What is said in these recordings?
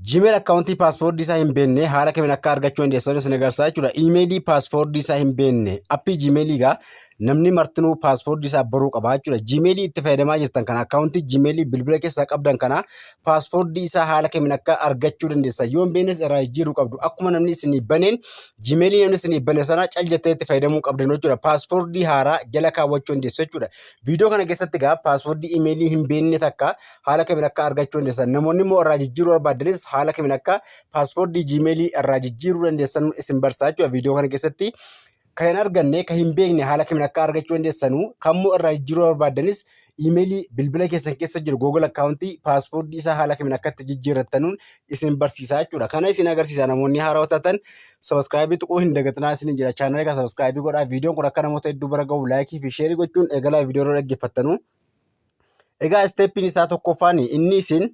Gmail akkaawuntii passwordii isaa hin beekne haala kamiin akka argachuu dandeessan isin agarsiisa jechuudha. Iimeelii passwordii isaa hin beekne, appii Gmailii egaa namni martinuu passwordii isaa baruu qaba jechuudha. Gmailii itti fayyadamaa jirtan kana, akkaawuntii Gmailii bilbila keessaa qabdan kana, passwordii isaa haala kamiin akka argachuu dandeessan yoo hin beeknes irraa jijjiiruu qabdu. Akkuma namni isinii baneen, Gmailii namni isinii bane sana cal jettee itti fayyadamuu qabdan jechuudha. Passwordii haaraa jala kaawwachuu dandeessu jechuudha. Viidiyoo kana keessatti egaa passwordii iimeelii hin beekne takka haala kamiin akka argachuu dandeessan, namoonni immoo irraa jijjiiruu barbaadanis haala kamiin akka passwordii Gmailii irraa jijjiiruu dandeessan isin barsiisa jechuudha. Viidiyoo kana keessatti kan hin arganne, kan hin beekne haala kamiin akka argachuu dandeessanu, kan immoo irraa jijjiiruu barbaadanis iimeelii bilbila keessan keessa jiru Google akkaawuntii passwordii isaa haala kamiin akka itti jijjiirrattanuun isin barsiisa jechuudha. Kana isin agarsiisa. Namoonni haarawaa taatan subscribe tuquu hin dagatinaa isin jira. Chaanalii kana subscribe godhaa. Viidiyoon kun akka namoota hedduu bira gahu likeii fi shareii gochuun eegalaa viidiyoo irra dhaggeeffattanu. Egaa steppiin isaa tokkoffaan inni isin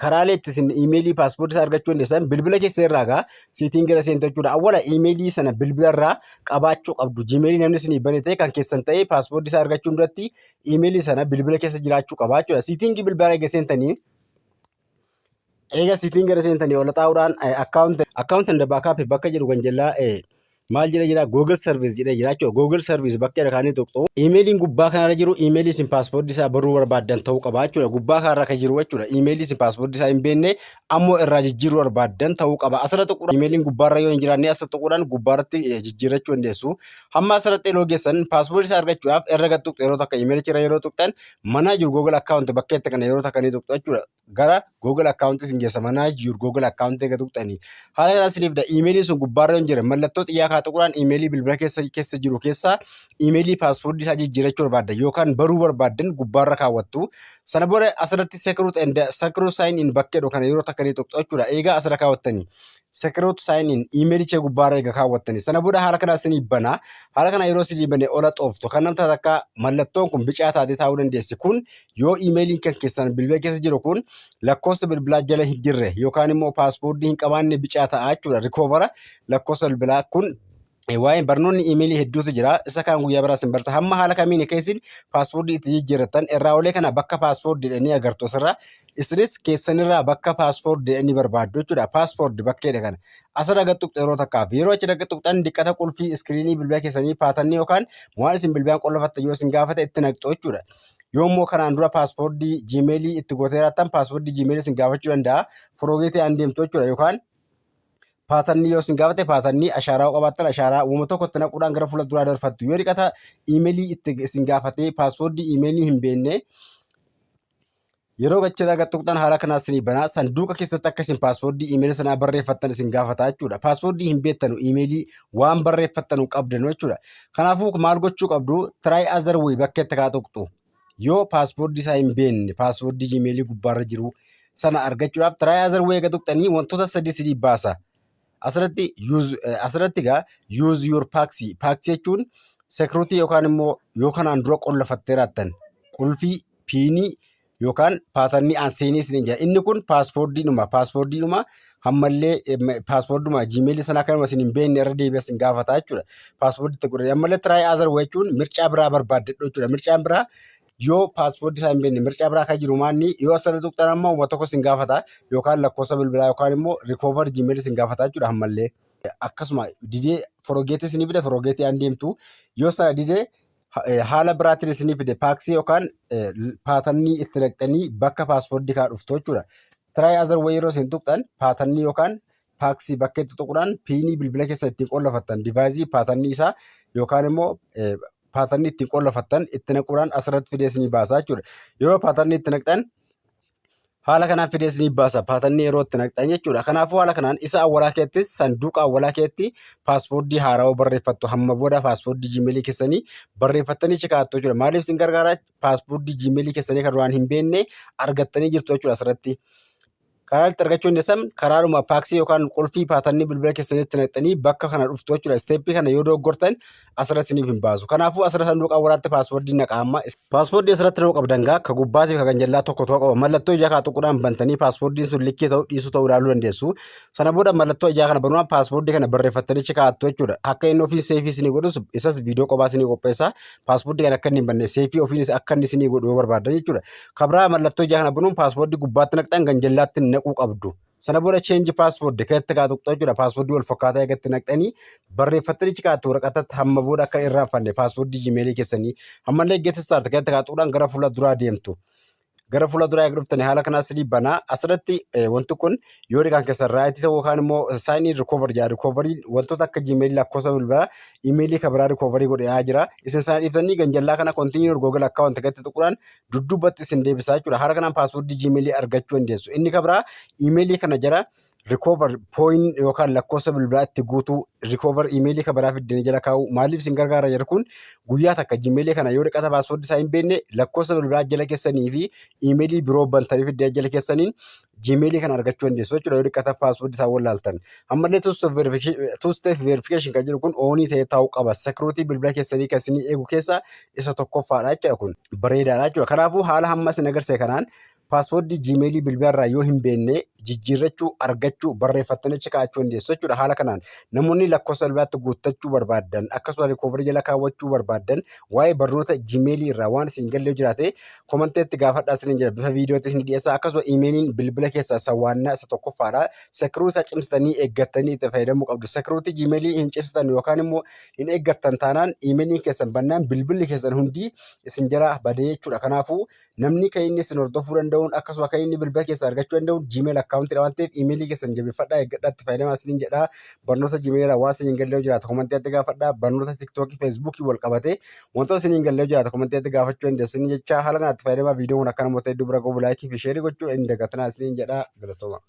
karaalee itti isin iimeelii passwordii isaa argachuu dandeessan bilbila keessa irraa egaa setting gara seentu jechuudha. Awwala iimeelii sana bilbila irraa qabaachuu qabdu. Gmailii namni isinii bane ta'e kan keessan ta'e passwordii isaa argachuun duratti iimeelii sana bilbila keessa jiraachuu qaba jechuudha. Settingii bilbila eega seentanii, eega setting gara seentanii ol xaa'uudhaan account and backup bakka jedhu kan jallaa maal jedha jira? Google Service jedhee jira jechuudha. Google Service bakka jedha kaanii tuqxu. Iimeeliin gubbaa kanarra jiru iimeelii isin passwordii isaa baruu barbaaddan ta'uu qaba jechuudha. Gubbaa kanarra kan jiru jechuudha. Iimeelii isin passwordii isaa hin beekne ammoo irraa jijjiiruu barbaaddan ta'uu qaba. Asirra tuquudhaan iimeeliin gubbaarra yoo hin jiraanne asirra tuquudhaan gubbaarratti jijjiirrachuu dandeessu. Hamma asirratti yeroo geessan passwordii isaa argachuudhaaf irra gad tuqxu. Yeroo takka iimeelicha irra yeroo tuqxan manage your Google account bakka itti kana yeroo takka ni tuqxu jechuudha. Gara Google account isin geessa. Manage your Google account eega tuqxanii haala kanaan isiniif da. Iimeeliin sun gubbaarra yoo hin jire mallattoo xiyyaa kaa tuquudhaan iimeelii bilbila keessa jiru keessaa iimeelii passwordii isaa jijjiirachuu barbaaddan yookaan baruu barbaaddan gubbaarra kaawwattu. Sana booda asirratti secure and secure sign in bakka jedhu kana yeroo takka ni tuqxu jechuudha. Eegaa asirra kaawwattanii secure sign in iimeelicha gubbaarra eega kaawwattanii sana booda haala kanaa isinii bana. Haala kana yeroo isinii bane ola xooftu kan namta takka mallattoon kun bicaa taatee taa'uu dandeessi. Kun yoo iimeeliin kan keessan bilbila keessa jiru kun lakkoofsa bilbilaa jala hin jirre yookaan immoo passwordii hin qabaanne bicaa ta'a jechuudha. Recovery lakkoofsa bilbilaa kun waa'een barnoonni iimeelii hedduutu jira. Isa kaan guyyaa biraas hin barsa. Hamma haala kamiin akka isin passwordii itti jijjiirrattan irraa olee kana bakka passwordii jedhanii agartu asirraa. Isinis keessanirraa bakka passwordii jedhanii barbaaddu jechuudha. Password bakka jedhe kana. Asirra gad tuqxu yeroo takkaaf. Yeroo achi gad tuqxan diqqata qulfii screenii bilbila keessanii patternii yookaan waan isin bilbilaan qollafattan yoo isin gaafate itti naqxu jechuudha. Yoo immoo kanaan dura passwordii Gmailii itti gootee jiraattan passwordii Gmailii isin gaafachuu danda'a. Forgotii aan deemtu jechuudha, yookaan patternii yoo isin gaafate patternii, ashaaraa yoo qabaattan ashaaraa uuma tokko itti naquudhaan gara fuula duraa darfattu. Yoo dhiqata iimeelii itti isin gaafatee passwordii iimeelii hin beekne yeroo gachirraa gad tuqxan haala kanaa isinii banaa. Sanduuqa keessatti akka isin passwordii iimeelii sanaa barreeffattan isin gaafata jechuudha. Passwordii hin beektanu, iimeelii waan barreeffattanu qabdanu jechuudha. Kanaafuu maal gochuu qabdu? Try other way bakka itti kaa tuqxu. Yoo passwordii isaa hin beekne, passwordii Gmailii gubbaarra jiru sana argachuudhaaf try other way eega tuqxanii wantoota sadii sidii baasa. Asirratti use, asirratti egaa use your passkey. Passkey jechuun security yookaan immoo yoo kanaan dura qollafattee raattan qulfii PINii yookaan patternii aan seenee isin jira. Inni kun passwordiidhuma ammallee passwordiidhuma Gmailii sanaa kanuma isin hin beekne irra deebi'ee isin gaafata jechuudha. Passwordii itti godhanii ammallee try other way jechuun mircaa biraa barbaaddadhu jechuudha. Mircaan biraa yoo passwordii isaa hin beekne mircaa biraa kan jiru maanni? Yoo asirra tuqxan amma uummata tokko isin gaafata, yookaan lakkoofsa bilbilaa yookaan immoo recover Gmailii isin gaafata jechuudha ammallee. Akkasuma didee forgotii isinii fide, forgotii aan deemtu. Yoo sana didee haala biraatiin isinii fide passkey yookaan patternii itti naqxanii bakka passwordii kaa dhuftu jechuudha. Try other way yeroo isin tuqxan patternii yookaan passkey bakka itti tuquudhaan PINii bilbila keessa ittiin qollafattan, deviceii patternii isaa yookaan immoo patternii ittiin qollafattan itti naquudhaan asirratti fidee isinii baasa jechuudha. Yeroo patternii itti naqxan haala kanaan fidee isinii baasa, patternii yeroo itti naqxan jechuudha. Kanaafuu haala kanaan isa awwalaa keettis sanduuqa awwalaa keetti passwordii haarawaa barreeffattu. Hamma booda passwordii Gmailii keessanii barreeffattanii chikaattu jechuudha. Maaliif isin gargaara? Passwordii Gmailii keessanii kan duraan hin beekne argattanii jirtu jechuudha asirratti. Karaa itti argachuu dandeessan karaadhuma passkey yookaan qulfii patternii bilbila keessanitti naqxanii bakka kana dhuftu jechuudha. Steppii kana yoo dogoggortan asirratti isiniif hin baasu. Kanaafuu asirra sanduuqa awwaalaatti passwordii naqa amma. Passwordii asirratti naquu qabdan gaa ka gubbaatiif ka ganjallaa tokko tokko qaba. Mallattoo ijaa kaa tuquudhaan bantanii passwordiin sun likkii ta'uu dhiisuu ta'uu ilaaluu dandeessu. Sana booda mallattoo ijaa kana banuudhaan passwordii kana barreeffattanii kaa'attu jechuudha. Akka inni ofiin saveii isinii godhus isas viidiyoo kophaa isinii qopheessa. Passwordii kana akka inni hin banne saveii ofiin akka inni isinii godhu yoo barbaadan jechuudha. Kabraa mallattoo ijaa kana banuun passwordii gubbaatti naqxan ganjallaatti naquu qabdu. Sana booda change password kan itti kaa'atu jechuudha. Passwordii wal fakkaataa eegatti naqxanii barreeffattanii kaa'attu waraqatatti, hamma booda akka irraanfanne passwordii Gmailii keessanii. Ammallee get start kan itti kaa'atuudhaan gara fuula duraa deemtu. Gara fuula duraa eega dhuftanii haala kanaas ni banaa. Asirratti wanti kun yoo dhiqaan keessan rightii ta'uu yookaan immoo sign in recovery jaa, recovery wantoota akka Gmailii, lakkoofsa bilbilaa, imeelii kan biraa recovery godhee jira. Isin sana dhiiftanii ganjallaa kana continue Google account gatti tuquudhaan dudduubatti isin deebisaa jechuudha. Haala kanaan passwordii Gmailii argachuu dandeessu. Inni kan biraa imeelii kana jara recover phone yookaan lakkoofsa bilbilaa itti guutuu, recover imeelii kan biraa fiddanii jala kaa'u maaliif isin gargaara jedhu? Kun guyyaa takka Gmailii kana yoo dhiqata passwordii isaa hin beekne, lakkoofsa bilbilaa jala keessanii fi imeelii biroo bantanii fiddanii jala keessaniin Gmailii kana argachuu dandeessu jechuudha, yoo dhiqata passwordii isaa wallaaltan. Ammallee two step verification kan jedhu kun onii ta'ee taa'uu qaba. Security bilbila keessanii kan isinii eegu keessaa isa tokkoffaadha jechuudha, kun bareedaadha jechuudha. Kanaafuu haala hamma isin agarsiise kanaan passwordii Gmailii bilbila irraa yoo hin beekne jijjiirrachuu, argachuu, barreeffattanii achi kaa'achuu dandeessu jechuudha. Haala kanaan namoonni lakkoofsa bilbilaatti guuttachuu barbaaddan, akkasumas recovery jala kaawwachuu barbaaddan, waa'ee barnoota Gmailii irraa waan isin galle jiraate commenteetti gaafadhaa isin jira, bifa viidiyootti isin dhiyeessa. Akkasuma imeeliin bilbila keessaa isa waannaa isa tokkoffaadha. Security cimsitanii eeggattanii itti fayyadamuu qabdu. Security Gmailii hin cimsitan yookaan immoo hin eeggattan taanaan, imeeliin keessan bannaan bilbilli keessan hundi isin jala badee jechuudha. Kanaafuu namni kan inni isin hordofuu danda'uun, akkasuma kan inni bilbila keessan argachuu danda'uun Gmail accountiidha waan ta'eef, imeelii keessan jabeeffadhaa, eeggadhaa, itti fayyadamaa isiniin jedha. Barnoota Gmailii waan isin hin galle jiraatu commenteetti gaafadhaa. Barnoota TikTokii, Facebookii wal qabatee wantoota isin hin galle jiraatu commenteetti gaafachuu dandeessanii jecha. Haala kanatti fayyadamaa. Viidiyoon kun akka namoota hedduu bira gahu likeii fi shareii gochuu hin dagatinaa isiniin jedha. Galatooma.